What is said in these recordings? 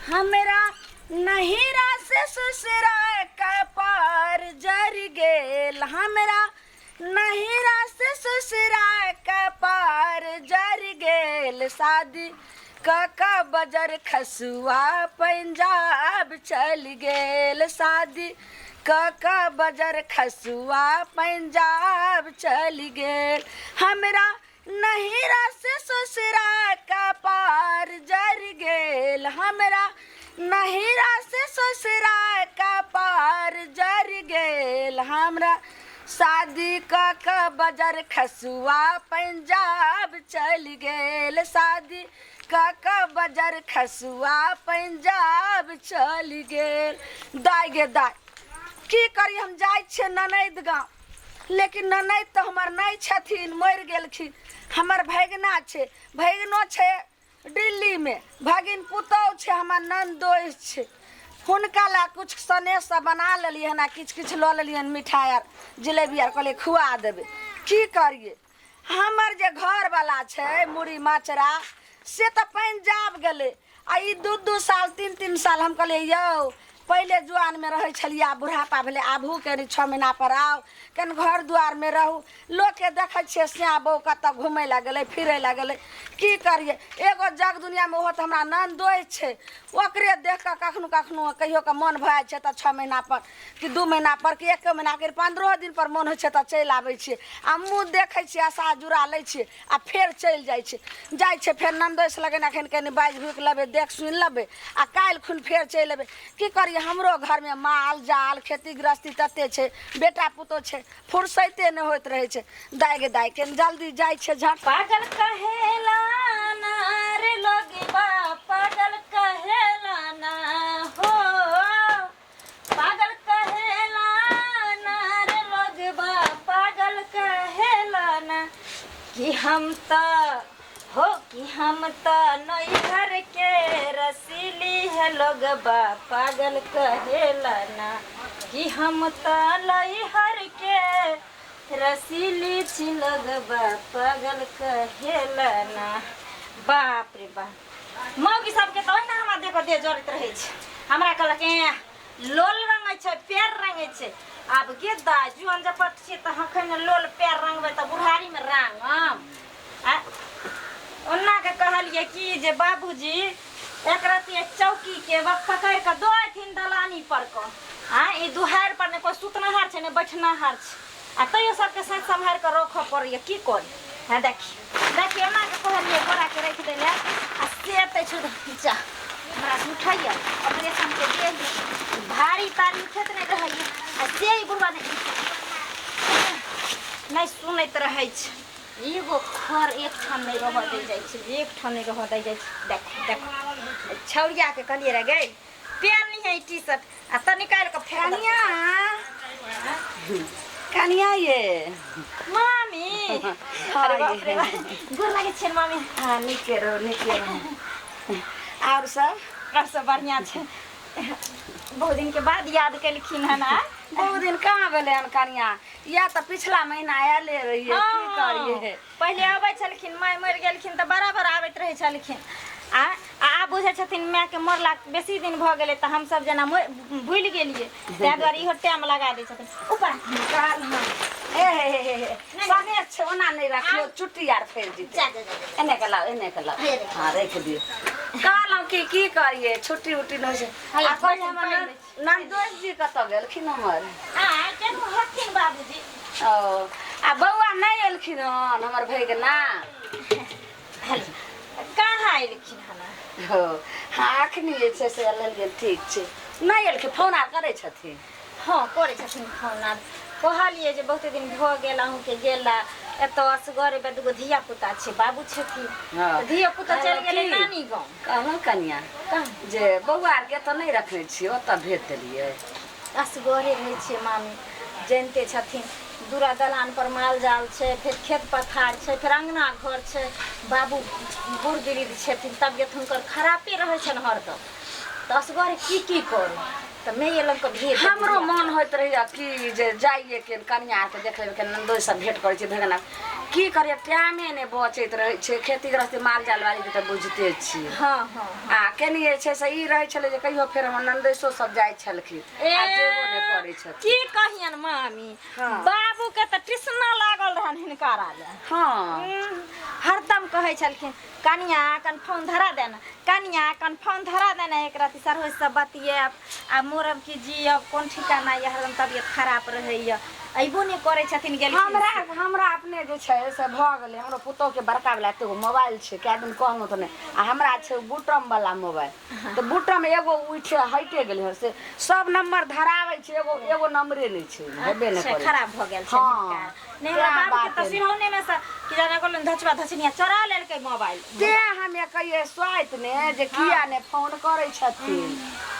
हमरा नहिरा से ससुरा के पार जर गेल, हमरा नहिरा से ससुरा के पार जर गेल, शादी क बजर खसुआ पंजाब चल गेल, शादी क बजर खसुआ पंजाब चल गेल, हमरा नहिरा से ससुरा का पार जर गेल, हमरा नहिरा से ससुरा का पार जर गेल, हमरा शादी क बजर खसुआ पंजाब चल गेल, शादी क बजर खसुआ पंजाब चल गेल। दाय गे दाय, की करी, हम जाइ छियै ननैद गाँव, लेकिन ननैद तऽ हमर नहि छथिन, मरि गेलखिन। हमर भगिना छै, भगिनो छै दिल्लीमे, भगिन पुतहु छै, हमर ननदोसि छै, हुनका लए किछु सनेस सब बना लेलियै हन आ किछु किछु लऽ लेलियै हन, मिठाइ आर जिलेबी आर, कहलियै खुआ देबै। की करियै, हमर जे घरवला छै मुड़ी मचरा, से तऽ पंजाब गेलै आ ई 2-2 साल 3-3 साल। हम कहलियै यौ, पहिले जुआनमे रहै छलियै, आब बुढ़ापा भेलै, आबहू कनि 6 महीना पर आउ, कनि घर दुआरमे रहू। लोकके देखै छियै सिया बहू कतऽ घुमै लए गेलै, फिरै लए गेलै। की करियै, एगो जग दुनिआँमे ओहो तऽ हमरा ननदोसि छै, ओकरे देख कऽ कखनो कखनो कहियो कऽ मोन भऽ जाइ छै तऽ 6 महीना पर कि 2 महीना पर कि 1 महीना कि 15 दिन पर मोन होइ छै तऽ चलि आबै छियै आ मुँह देखै छियै, आशा जुड़ा लै छियै आ फेर चलि जाइ छियै। जाइ छियै फेर ननदोसि लगन, एखन कनि बाजि भुकि लेबै, देख सुनि लेबै आ काल्हि खुन फेर चलि अयबै। की करियै, हमरो घरमे माल जाल खेती गृहस्थी तते छै, बेटा पुतोह छै, फुर्सैते नहि होइत रहै छै। दाय गे दाय, कनि जल्दी जाइ छियै झट। पागल कहेला ना रे लोगबा, पागल कहेला ना हो, पागल कहेला ना रे लोगबा, पागल कहेला ना, कि हम त हो कि हम त नैहर के रसीली है लोगबा, पागल कहेला ना, कि हम त नैहर के रसीली छी लोगबा, पागल कहेला ना। बाप रे बाप, मौगी सबके तऽ ओहिना हमरा देखो देह जरैत रहै छै। हमरा कहलक ए लोल रंगै छै, पैर रंगै छै। आब गे दाइ, जुआन जपट छियै तऽ अखन लोल पैर रंगबै तऽ बुढ़ारीमे रंगम? आ ओना के कहलियै कि जे बाबूजी एक रति चौकी के पकड़ि कऽ दऽ अथिन दलानी पर कऽ, आ ई दुहारि पर ने कोइ सुतनहार छै ने बैठनहार छै, आ तैयो सबके साथ सम्हारि कऽ रखऽ पड़ैया। की करी? हँ देखी देखी, ओना के कहलियै बोरा के राखि दै लए आ से तऽ छौ जा हमरा से उठैया, ऑपरेशन के देह भारी तारी उठैत नहि रहैया, आ से ई बुढ़वा नहि सुनैत रहै छै। एगो खर एक ठाम नहि रहऽ दै जाइ छै, एक ठाम नहि रहऽ दै जाइ छै। देखो देखो, छौड़िया के कहलियै रे गै, पेन नहीं है टी शर्ट आ तऽ निकालि कऽ फेंक देलकै। कनिया, कनिया ये। मामी, अरे बाप रे बाप, गोर लागै छियनि मामी। हाँ, नीके रहो, नीके रहो। आओर सब? आओर सब बढ़िआँ छै। बहुत दिन के बाद याद केलखिन हन आ बहुत दिन कहाँ भेलै हन कनिया, या तऽ पिछला महीना आयले रहियै। की करियै, पहिले आबै छलखिन, माय मरि गेलखिन तऽ बराबर आबैत रहै छलखिन, आ आब बुझै छथिन मायके मरला बेसी दिन भऽ गेलै तऽ हमसब जेना भूलि गेलियै, ताहि दुआरे इहो टाइम लगा दै छथिन। ऊपर कहल ए हे हे हे हे, सनेस छै, ओना नहि रखियौ, चुट्टी आर फैल जेतै। जा जा जा जा। एने के लाउ, एने के लाउ। हाँ, राखि दियौ। कहलहुँ कि की करियै, छुट्टी उट्टी नहि छै। आ कहलियै हमर ननदोसि जी कतऽ गेलखिन हमर? आ केहन हथिन बाबूजी? ओ आ बौआ नहि एलखिन हन हमर भैगना? कहाँ एलखिन हन। हो हाँ, अखनी जे छै से लेलियै। ठीक छै, नहि एलखिन? फोन आर करै छथिन? हँ, करै छथिन फोन आर। कहलियै जे बहुते दिन भऽ गेल अहूँके गेला, एतऽ असगरे दूगो धिया पुता छै, बाबू छथिन। हँ। तऽ धिया पुता चलि गेलै की? नानी गाँव। कहलहुँ कनिया जे बौआ आरके एतऽ नहि रखने छियै, ओतऽ भेज देलियै? असगरे रहै छियै मामी, जनिते छथिन, दूरा दलान पर माल जाल छै, फेर खेत पथार छै, फेर अङ्गना घर छै। बाबू बूढ़ वृद्ध छथिन, तबियत हुनकर खरापे रहै छनि हरदम, तऽ असगरे की की करू? तऽ माइए लग कऽ भेज देलियै। हमरो मन होइत रहैया कि जे जाइए के कनिया आरके देख लेबै, के ननदोसि सब भेंट करै छै, भगना। की करिए, टाइमे नहि बचैत रहै छै। खेती गृहस्थी माल जाल वाली के तऽ बुझिते छियै। हाँ हाँ आ केनी जे छै से ई रहै छलै जे कहियो फेर हमर ननदैसो सब जाइ छलखिन, ए आ जेबो नहि करै छथिन। की कहियन मामी? हाँ। बाबू के तऽ तृष्णा लागल रहन हिनकारा ले। हरदम कहै छलखिन, कनिया कन फोन धरा देना, कनिया कन फोन धरा देना, एक राति सरहोज से बतियाब आ मोरब की जियब कोन ठिकाना यऽ, हरदम तबियत खराब रहैया, अयबो नहि करै छथिन गेलखिन। हमरा हमरा अपने जे छै से भऽ गेलै। हमरो पुतोहके बड़का वला एतेगो मोबाइल छै, कए दिन कहलहुँ तऽ नहि। आ हमरा छै बूटम वला मोबाइल, तऽ बूटम एगो उठि हटि गेलै हँ, से सब नम्बर धराबै छै, एगो एगो नम्बरे नहि छै, हेबे नहि अच्छा, करै। खराब भऽ गेल छै। हाँ। नहि, हमरा तें बाबू के बात तऽ है। सिरौने मे से कि जाने कहलनि धचुआ धचनिया चोरा लेलकै मोबाइल। तें हम कहिए स्वाइत ने जे किया ने फोन करै छथिन,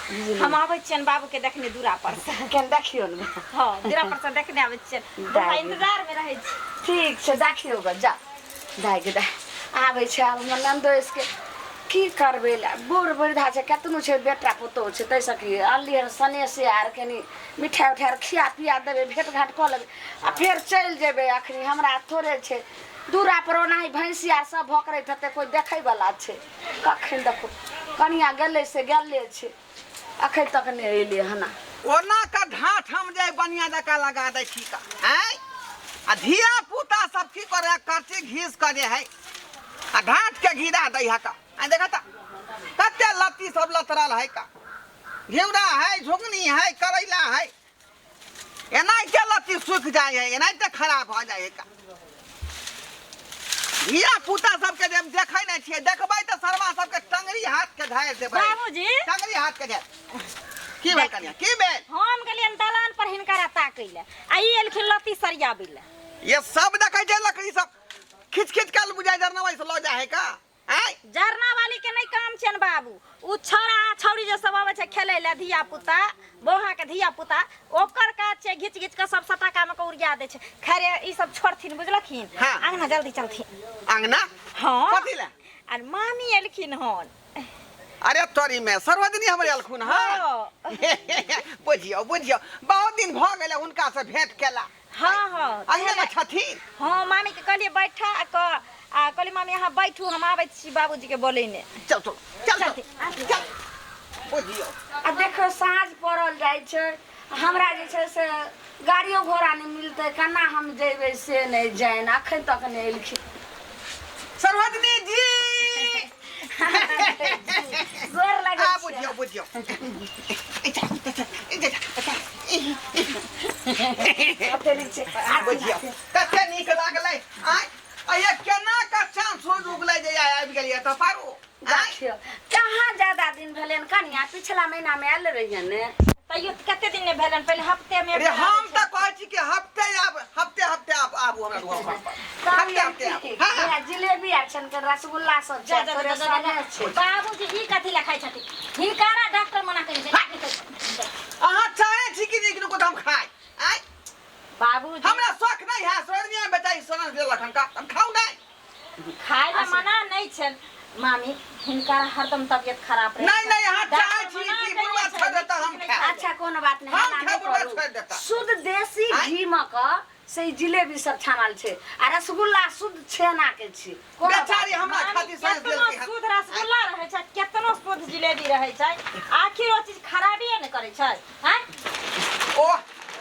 बुझलियै? हम आबै छियनि बाबू के देखने दूरा पर से। केन देखियौ ने। हँ, दूरा पर से देखने आबै छियनि। बौआ इंतजार मे रहै छी। ठीक छै, देखियौ ग, जा दाइ के दाइ आबै छै। आब हमर ननदोसके की करबै लए, बूढ़ वृद्धा छै, केतनो छै बेटा पुतोहु छै, ताहिसँ की अनलियै हन सनेसे आर कनि मिठाइ उठाइ आर खिया पिया देबै, भेट घाट कऽ लेबै आ फेर चलि जेबै। अखनी हमरा थोड़े छै, दूरा पर ओनाही भैंसी आर सब भोकरैत हेतै, कोइ देखैवला छै? कखन देखो कनिया गेलै से गेले छै, अखन तक नहि एलै हन। ओना का ढाठ हम जाय बनिया जकाँ लगा दै छी का आँय। आ धिया पुता सब की करे, करची घीस करे है आ ढाठ के घिरा दै है का। आ देखा त कते लत्ती सब लतरल है का, घिउरा है, झुगनी है, करैला है, एनाहिते लत्ती सूखि जाइ है, एनाहिते खराब भऽ जाइ है का। धिया पुता सबके जे देखै नहि छियै, देखबै तऽ शर्मा सबके टंगरी हाथ के झाड़ि देबै। बाबूजी। टंगरी हाथ के झाड़ि। की भेल कनिया, की भेल? हम गेलियनि दलान पर हिनकरा ताकै लए आ ई एलखिन लत्ती सरियाबै लए। ये सब देखै छै लकड़ी सब खींच खींच के बुझाइ जरनबै से लऽ जाइ है का आँय। जरना वाली के नहीं काम छनि बाबू, उ छौड़ा आ छौड़ी जे सब अबै छै खेलै लए, धिया पुता, बौहा के धिया पुता, ओकर काज छै घिच घिच के सब सटाका में के उड़िया दै छै। खैर ई सब छोड़थिन, बुझलखिन? हाँ। अंगना जल्दी चलथिन। अंगना? हाँ। कथी लए? आर मामी एलखिन हन। अरे तोरी में सर्वजनी हमरे एलखुन। हाँ। हाँ। बुझियौ बुझियौ, बहुत दिन भऽ गेलै हुनका से भेंट केला। हाँ हाँ। अंगने में छथिन? हाँ, मामी के कहलिए बैठा आ कह, आ कहलिए मामी अहाँ बैठू, हम आबै छी बाबूजी के बोलेने। चल चल चल चल। चलती। चल बुझियौ। आ देखियौ साँझ पड़ल जाइ छै, हमरा जे छै से गाड़ियो घोड़ा नहि मिलतै, केना हम जेबै से नहि जानि, अखन तक नहि एलखिन। सर्वजनी जी। गोर लगै आ छियै। बुझियौ बुझियौ। कते नीक छै। बुझियौ कते नीक लागलै। आय आ केना का चांस सूरज उगलै जे आइ आबि गेलियै तऽ पारू आँय? देखियौ कहाँ ज्यादा दिन भेलै हन कनिया, पिछला महीनामे आयल रहियै ने। तैयो कते दिन नहि भेलनि, पहिले हफ्ते मे। अरे हम तऽ कहै छी कि हफ्ते आब, हफ्ते हफ्ते आब आबू हमरा घर पर, हफ्ते हफ्ते आबू। हाँ। इएह जिलेबी आर छनि के रसगुल्ला सब जा छै, जा थोड़े जा जा सने छै। बाबूजी ई कथी लए खाइ छथिन? हिनकारा डॉक्टर मना करै छै। अहाँ चाहै छी कि नीक नुकुत हम खाइ आँय? बाबूजी हमरा शौक नहीं है, सोनिया बेचारी सोना देलक हन का हम खाउ नहीं। खाय लए मना नहि छनि मामी, हिनका हरदम तबियत खराब रहै। नहीं नहीं, अहाँ डॉक्टर चाहै छी मना कि कयने बुढ़वा छै, छोड़ि देता हम नहि खायब। खाय। अच्छा कोनो बात नहि, हम हल्ला नहि खायब, बुढ़वा करू। छोड़ि देता। शुद्ध देसी आँय? घी मे के से ई जिलेबी सब छानल छै आ रसगुल्ला शुद्ध छेना के छै। कोनो बात बेचारी हमरा मामी, खातिर साँस केतनो लेलकै हन। शुद्ध रसगुल्ला रहै छै, केतनो शुद्ध जिलेबी रहै छै, आखिर ओ चीज खराबिए ने करै छै। आँय? ओह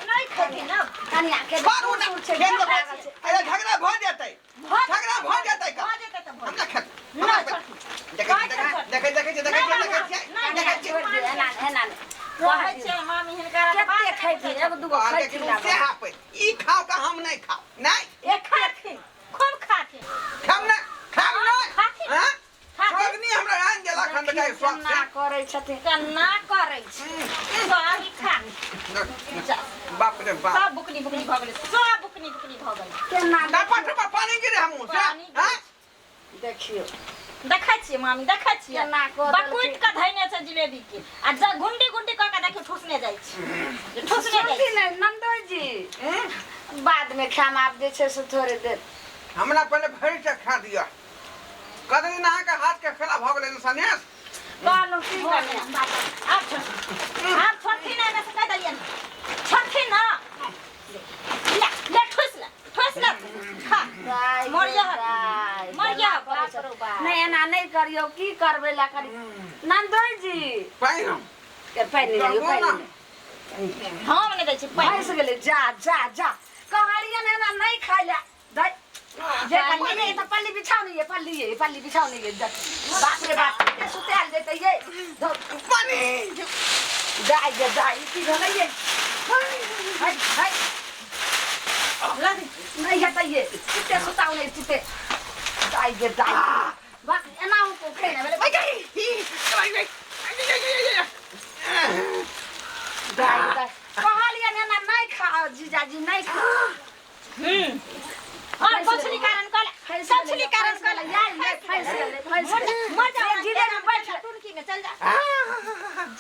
नहि खेथिन ने। कनिया के छोड़ू ना, सुर छै, खेत भूख लागल छै। अरे झगड़ा भऽ जेतै, झगड़ा भऽ जेतै का। भऽ जेतै तऽ भऽ हमरा खेत नहि, हमरा छोड़थिन। देखै छियै, देखै देखै छियै, देखै छियै, देखै छियै, नहि, देखै कनिया छियै। छोड़ि दियौ, एना नहि, एना नहि। कहै छियै मामी हिनका कते खैथिन, एगो दूगो कहलकै कि खैथिन से हापै ई खाओ का हम नहीं खाओ नहीं। ए खाथिन, खूब खाथिन। खाम ना, खाम ना। खाथिन। हां खाथिन। सोगनी हमरा आन देलक हन बेचारी शौक से। केना करै छथिन। केना करै छै सही खा। बाप रे बाप, सब बुकनी बुकनी भऽ गेलै, सब बुकनी बुकनी भऽ गेलै। केना टपा टपा पानी गिरे हम से। पानी हां देखियौ। देखै छियै मामी, देखै छियै केना कऽ देलकै। बकुटि कऽ धैने छै जिलेबी के आ ज गुंडी गुंडी कऽ के देखियौ ठुसने जाइ छै, ठुसने जाइ सुनती छै। ने नन्दोई जी, बाद में खायब, आब जे छै से थोड़े देर। हमरा पहिले भरि के खा दिअ। कते दिन अहाँके हाथ के खेला भऽ गेलै सनेश। कहलहुँ की कनिया? आब छोड़, आब छोड़थिन ने, से कहि देलियनि छोड़थिन ना। ले ले, ठुस ले, ठुस ले, खा। दाइ करियौ की करबै ला करी नन्दोइ जी पानि हम के पानि नहि करबो पानि ना। नहि हम नहि दै छी पानि भैंस गेलै जा जा जा कहलियन एना नहि खाइ लए दै जे कनिया ये तऽ पल्ली बिछाउ ने ये पल्ली ये पल्ली बिछाउ ने ये देख। बाप रे बाप कते सुतायल जेतै ये पानि दाइ गे दाइ ई की भेलै ये है है नहि हेतै ये चित्ते सुताउ ने चित्ते दाइ गे दाइ बाप एना हो पोखरि ने भेलै दाइ दाइ कहलियन एना नहि खा जीजाजी नहि खा और पछुली कारण कल पछुली कारण कल यार ये फंस गेलै फंस गेलै मर जा जिलेबी बैठ टुनकी में चल जा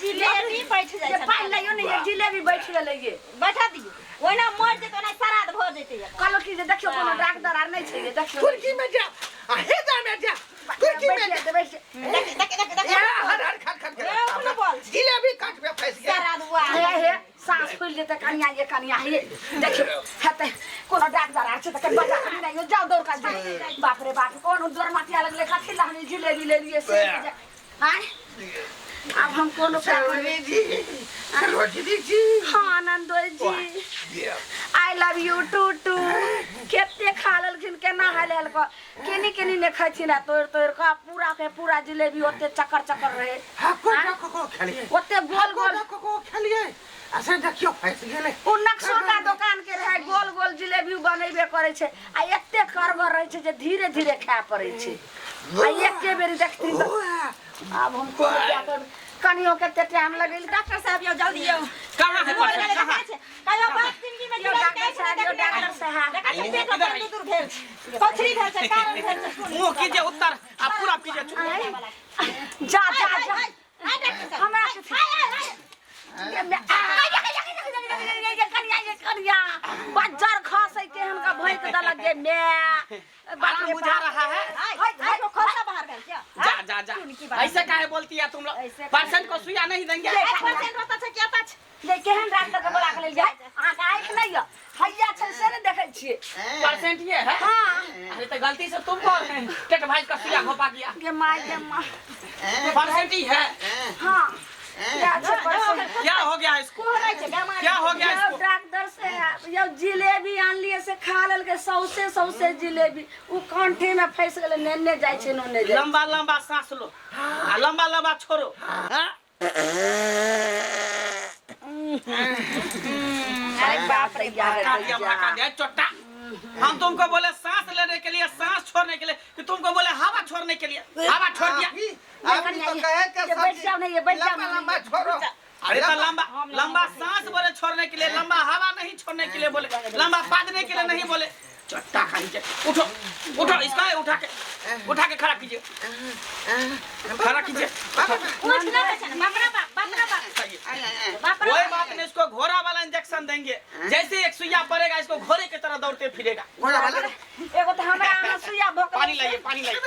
जिलेबी बैठ जाइ ये छै पानि लइयो ने ये जिलेबी बैठ गेलै ये बैठा दियौ ओहिना मर जेतै ओना श्राद्ध भऽ जेतै कहलो कि जे देखियौ कोनो डाक्टर आर नहि छै ये देखियौ कुर्की में जा आ हे जा में जा कुर्की में बैठ जा जा बैठ जा देख देख देख देख ए, हर हर खट खट ए, कोनो बोल छै। जिलेबी काट पे फंस गया श्राद्ध हुआ हे हे साँस फुलि जेतै कनिया ये कनिया हे देखियौ हेतै कोनो डाक्टर आर छै तऽ कनि बचा कऽ नहि जाउ दौड़ कऽ जाउ बाप रे बाप कोन दौड़ मातिया लगलै कथी लए हम ई जिलेबी लेलियै से आँय आब हम कोनो सरोजिनी जी सरोजिनी जी हाँ Nandoi ji I love you too too कते खा लेलखिन केना हाल हाल कऽ केनी केनी ने खैथिन आ तोड़ि तोड़ि कऽ पूरा के पूरा जिलेबी ओते चक्कर चक्कर रहे हको को खेलिए ओते गोल गोल को खेलिए ऐसे देखियो फंस गेलै ओ नक्सोटा दोकान के रहे गोल गोल जिलेबी बनेबे करै छै आ एते करगर रहै छै जे धीरे धीरे खाय पड़ै छै आ एके बेरी देखथिन तऽ आब हम कोन क्या करब कनियो कते टाइम लगेल डॉक्टर साहब यौ जल्दी यौ कहाँ है मर पेशेंट गेलै कहाँ देखै छै कहियो बाप जिंदगी में यौ जिलेबी डॉक्टर खाइ छै साहब यौ डॉक्टर साहब देखै छै पेट में दूर दूर भेल छै पथरी भेल छै कारण भेल छै सुन मुंह कीजिए उत्तर आ पूरा कीजिए चुप जा जा जा हाय डॉक्टर साहब हमरा हाय हाय हाय कनिया बज्जर खसै केहन का भैंक देलक गे my बाप आराम रे बुझा बाप रहा है हाय हाय को खोसा बाहर भेल छै जा जा जा की बात ऐसे काहे बोलती है तुम लोग ऐसे काहे पेशेंट को सुइया नहीं देंगे एक परसेंट होता छै क्या छै जे केहन डॉक्टर के बोला के लेल जाय अहाँके आँखि नहि यऽ हैया छै से ने देखै छियै पेशेंट ये है हाँ अरे तो गलती से तुम कौन है टेट भाई का सुइया घोपा गया गे my गे माँ पेशेंट ही है हाँ इएह छै परसेंट। क्या हो गया इसको कोहरै छै बेमारी क्या हो गया यौ इसको डॉक्टर साहब यौ जिलेबी आनलियै से खा लेलकै सौसे सौसे जिलेबी उ कंठी में फंसि गेलै नेने जाइ छै नोने जाइ छै। लंबा लंबा सांस लो आ लंबा लंबा छोड़ो हाँ? अरे बाप रे भड़का दिया भड़का दिया चोट्टा हम तुमको बोले सांस लेने के लिए सांस छोड़ने के लिए कि तुमको बोले हवा छोड़ने के लिए हवा छोड़ दिया अभी तो कहे के ये बैठ जाओ ना, ये बैठ जाओ लंबा ना। लंबा छोड़ो अरे तो लंबा लंबा सांस बोले छोड़ने के लिए लंबा हवा नहीं छोड़ने के लिए बोले लंबा पादने के लिए नहीं बोले चट्टा खाली के उठो उठो इसका उठा के खड़ा कीजिए खड़ा कीजिए उठ ना छै ने बाप रे बाप बाप रे बाप बाप रे कोई बात नहीं इसको घोड़ा वाला इंजेक्शन देंगे जैसे एक सुइया पड़ेगा इसको घोड़े की तरह दौड़ते फिरेगा घोड़ा वाला एगो तऽ हमरा अहाँ सुइया भोक पानी लाइए पानी लाइए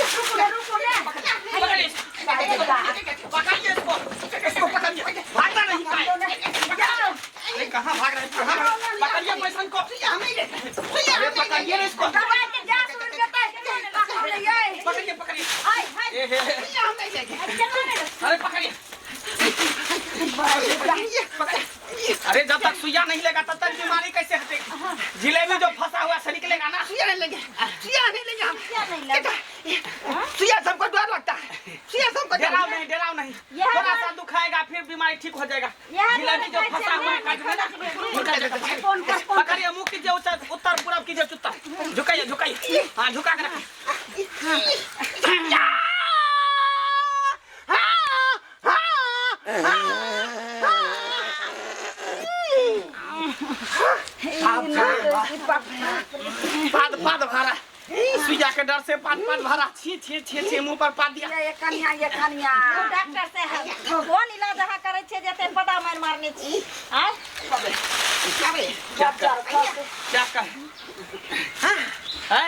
रुकू ने रुकू ने पकड़िए इसको पकड़िए इसको इसको पकड़िए भागना नहीं काहे। अरे कहाँ भाग रहे हैं कहाँ भाग रहे हैं? पकड़िए पेशेंट को अरे पकड़िए ना इसको दबाई के गैस उड़ जेतै पकड़ लियै पकड़िए पकड़िए हाय हाय ए, हे, हे। अरे पकड़िए पकड़िए। अरे जब तक सुइया नहीं लेगा तब तक बीमारी कैसे हटेगी जिलेबी जो फंसा हुआ से निकलेगा ना सुइया नहीं लेंगे सुइया नहीं लेंगे हम क्या नहीं लगे सुइया से हमको डर लगता है सुइया से हमको डर डराओ नहीं डराओ नहीं यह थोड़ा सा दुखाएगा फिर बीमारी ठीक हो जाएगा यह जिलेबी जो दुखाए फंसा हुआ है छै, काट में ना निकल जाएगा। फोन कर फोन पकड़िए मुंह कीजिए उत्तर उत्तर पूरब कीजिए चुत्तर झुकाइए झुकाइए हाँ झुका के रखिए पाद पाद भरा सुइया के डर से पाद पाद भरा छी छी छी छी मुंह पर पाद दिया ये कनिया ये कनिया डॉक्टर साहब कोन इलाज अहाँ करै छियै जे एते पदा मारि मारने छी आँय क्या कर क्या कर है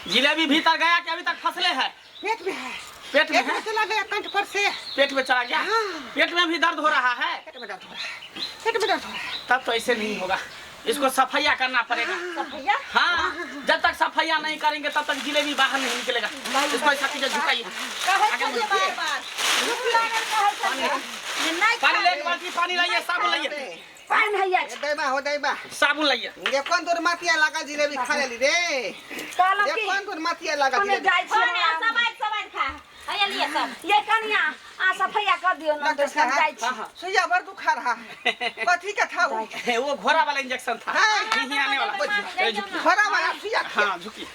जिलेबी भीतर गया कि अभी तक फंसले है पेट में है पेट में पेट में है चला गया कंठ पर से पेट में चला गया पेट में भी दर्द हो रहा है पेट में दर्द हो रहा है पेट में दर्द हो रहा है तब तो ऐसे नहीं होगा इसको सफैया करना पड़ेगा। सफैया? हाँ, जब तक सफैया नहीं करेंगे तब तक जिलेबी बाहर नहीं निकलेगा। इसको ऐसा कीजिए, झुकाइए। कहै छलियै बार बार भूख लागल, कहै छलियै जे नहि। पानी ले, एक बाल्टी पानी लाइए, साबुन लाइए। पानि हैया। दैबा हो दैबा। साबुन लाइए। ये कोन तोर मातिया लागल जिलेबी खा लेली रे? कहलहुँ ये की कोन तोर मातिया लागल हमे जिलेबी? जाइ छी। हँ, समाज समाज खा हैया लिअ सब। ये कनिया आ सफैया कर दियौ न। डॉक्टर हम जाइ साहब छी। हाँ। सुइया बड़ दुखा रहा है, कथी के था वो? वो घोड़ा वाला इंजेक्शन था। हाँ। यहीं आने वाला। ए, झुकिए। घोड़ा वाला सुइया। हाँ, झुकिए,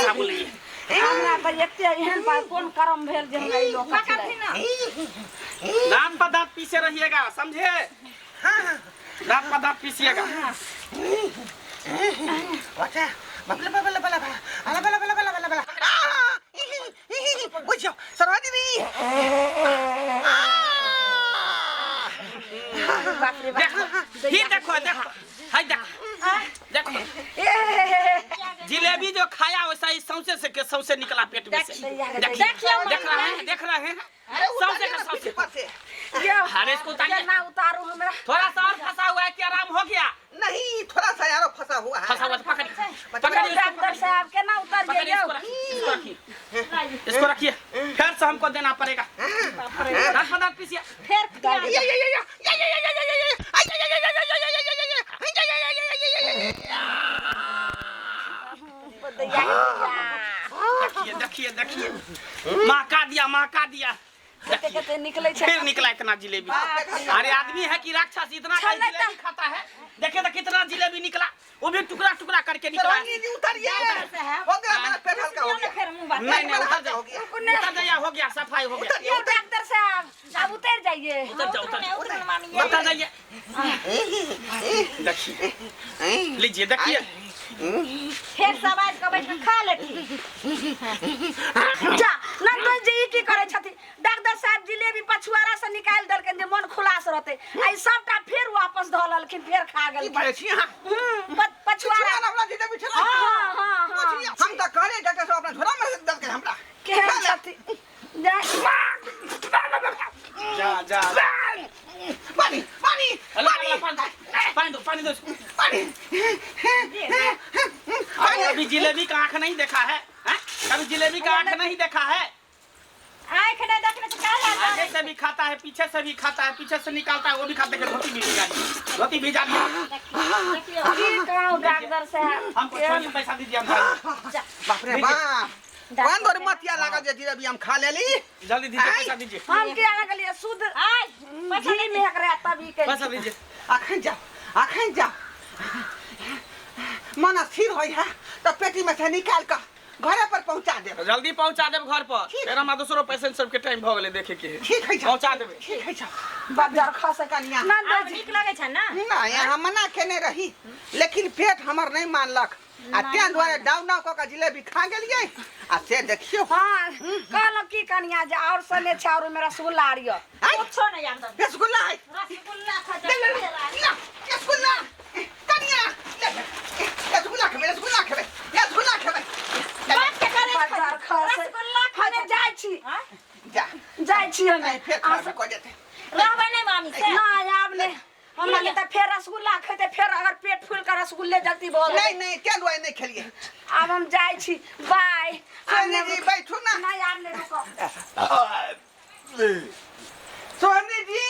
साबुन लाइए। हमरा तऽ एते एहन बात कोन कर्म भेल जे हमरा ई लोक पकड़थिन ना। दांत पर दांत पीसे रहिएगा, समझे? दांत पर दांत पीसिएगा। अच्छा, बबला बबला बला बला बला बला बला बला बला, बुझियो सरवा दीदी। बाप रे बाप। देखो, ही देखो, देखो, हाय, देखो, देखो। ए जिलेबी जो खाया वैसा ही सौंसे से के सौंसे निकला पेट में से। देखिए। देखिए, देख रहे हैं, देख रहे हैं, सौंसे का सौंसे। पर से। यौ, अरे इसको उतारिए। केना उतारू हमरा? थोड़ा सा और फंसा हुआ है कि आराम हो गया? नहीं, थोड़ा सा यारो फंसा हुआ है। फंसा हुआ है, पकड़िए, पकड़िए इसको। डॉक्टर साहब, केना उतारिए? पकड़िए यौ इसको, रखिए, इसको रखिए, इसको रखिए। फिर से हमको देना पड़ेगा। दांत पर दांत पीसिए। फेर या या या या या या या या या या या या या या या या या या या। दैया के दैया। देखिए, देखिए, देखिए, महका दिया, महका दिया। कते कते निकलै छै। फिर निकला इतना जिलेबी। अरे आदमी है कि राक्षस, इतना का छलै। जिलेबी खाता है? देखिए तो कितना जिलेबी निकला, वो भी टुकड़ा टुकड़ा करके निकला। सरवानी जी, उतरिए, हो गया, मेरा पेट हल्का हो गया। फेर मुँह बात। नहीं नहीं, उतर जाओ। हो गया। उतर जाइए, हो गया, सफाई हो गया। यौ डॉक्टर साहब, आब उतरि जाइए। उतर जाओ, उतर जाओ। उतरू मामी ये। उतर जाइए। देखिए, लीजिए, देखिए। फेर समाज के बैठ के खा लेती। जा नंदन जी, ई की करै छथिन? डॉक्टर साहब जिलेबी पछुआरा से निकालि देलखिन जे मन खुलास रहतै, आ ई सबटा फेर वापस धऽ लेलखिन, फेर खा की गेलखिन। बाजै छी अहाँ? पछुआरा। छुआरा वाला जिलेबी छलै। हाँ, हाँ, हाँ। हम तऽ कहलियै डॉक्टर साहब अपना झोरा में देलकै हमरा। केहन छथिन जा। जा जा। पानी, पानी। हेलो, पानी, पानी दो, पानी दो इसको। पानी। अरे अभी जिलेबी का आंख नहीं देखा है, हैं? कभी जिलेबी का आंख नहीं देखा है? आँख नहि देखने से का लाज। आगे से भी खाता है, पीछे से भी खाता है, पीछे से निकालता है, वो भी खाते के धोती भी भिजा दिया, धोती भिजा दिया। देखियौ। की कहूँ डॉक्टर साहब? हमको छोड़िए, पैसा दीजिए, हम खाएंगे। बाप रे बाप, कोन तोर मतिया लागल जे जिलेबी हम खा लेली? जल्दी दीजिए, पैसा दीजिए। हम किया लगलियै शुद्ध आय पैसा घी में एकरा तभी के। पैसा दीजिए। अखन जाओ, अखन जाओ, मन स्थिर होइ है तऽ पेटी में से निकाल कऽ घरे पर पहुंचा देब। जल्दी पहुंचा देब घर पर, फेर हमरा दोसरो पेशेंट सबके टाइम भऽ गेलै देखे के। ठीक है। पहुंचा देबै। ठीक है। बज्जर खसे। कनिया। नंदन आब जी। नीक लगै छै ने? नहि, अहाँ मना केने रही लेकिन पेट हमर नहि मानलक आ तें दुआरे डाउ डाउ कऽ के जिलेबी खा गेलियै आ से देखियौ। हाँ, कहलहुँ की कनिया जे आओर सने छै आओर ओहिमे रसगुल्ला आर यऽ। आइ, कुछो नहि आनब। रसगुल्ला है? रसगुल्ला खा। ले ले ले ला, रसगुल्ला कनिया ले, ले, रसगुल्ला खेबै, रसगुल्ला खेबै, रसगुल्ला खेबै। बाप के करे। बज्जर खसे। रसगुल्ला खा। हमे जाइ छी। जा। जाइ छी हमे। नहीं फेर खराब कऽ जेतै। रहबै नहि मामी से? नहि, आब नहि। हमरा के तऽ फेर रसगुल्ला खेतै, फेर अगर पेट फूल के रसगुल्ले जल्दी भऽ नहीं गेलै। नहीं, तें दुआरे नहीं खेलिए। आब हम जाइ छी, बाय। आब सोनी नहि जी, रुकब। बैठू ना। नहि, आब नहि रुकब। सोनी जी।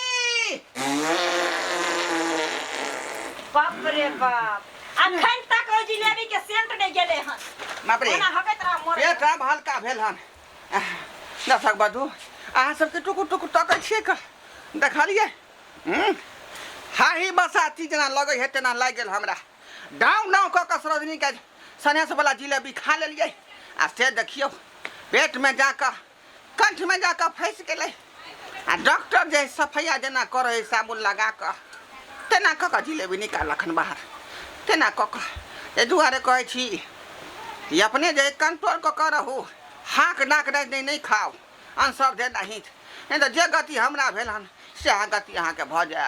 बाप रे बाप, अखन तक ओ जिलेबी के सेंट नहि गेलै हन। बाप रे। ओना हकैत रह मोर। पेट आब हल्का भेल हन। दर्शक बधू, अहाँ सबके टुकुर टुकुर तकै छियै कऽ देखलियै हाही बसाती जेना लगै है तेना लागि गेल हमरा। डाँव डाँव कऽ कऽ सरोजनीके सनेसवला जिलेबी खा लेलियै आ से देखियौ पेटमे जाकऽ कंठमे जाकऽ फँसि गेलै आ डॉक्टर जे सफैया जेना करै है साबुन लगा कऽ तेना कऽ कऽ जिलेबी निकाललखन बाहर तेना कऽ कऽ। एहि दुआरे कहै छी ई अपने जे कंट्रोल कऽ कऽ रहू, हाक डाक नहि नहि खाउ अनसब दे नहीं, नहि तऽ जे गति हमरा भेल हन सएह गति अहाँके भऽ जायत।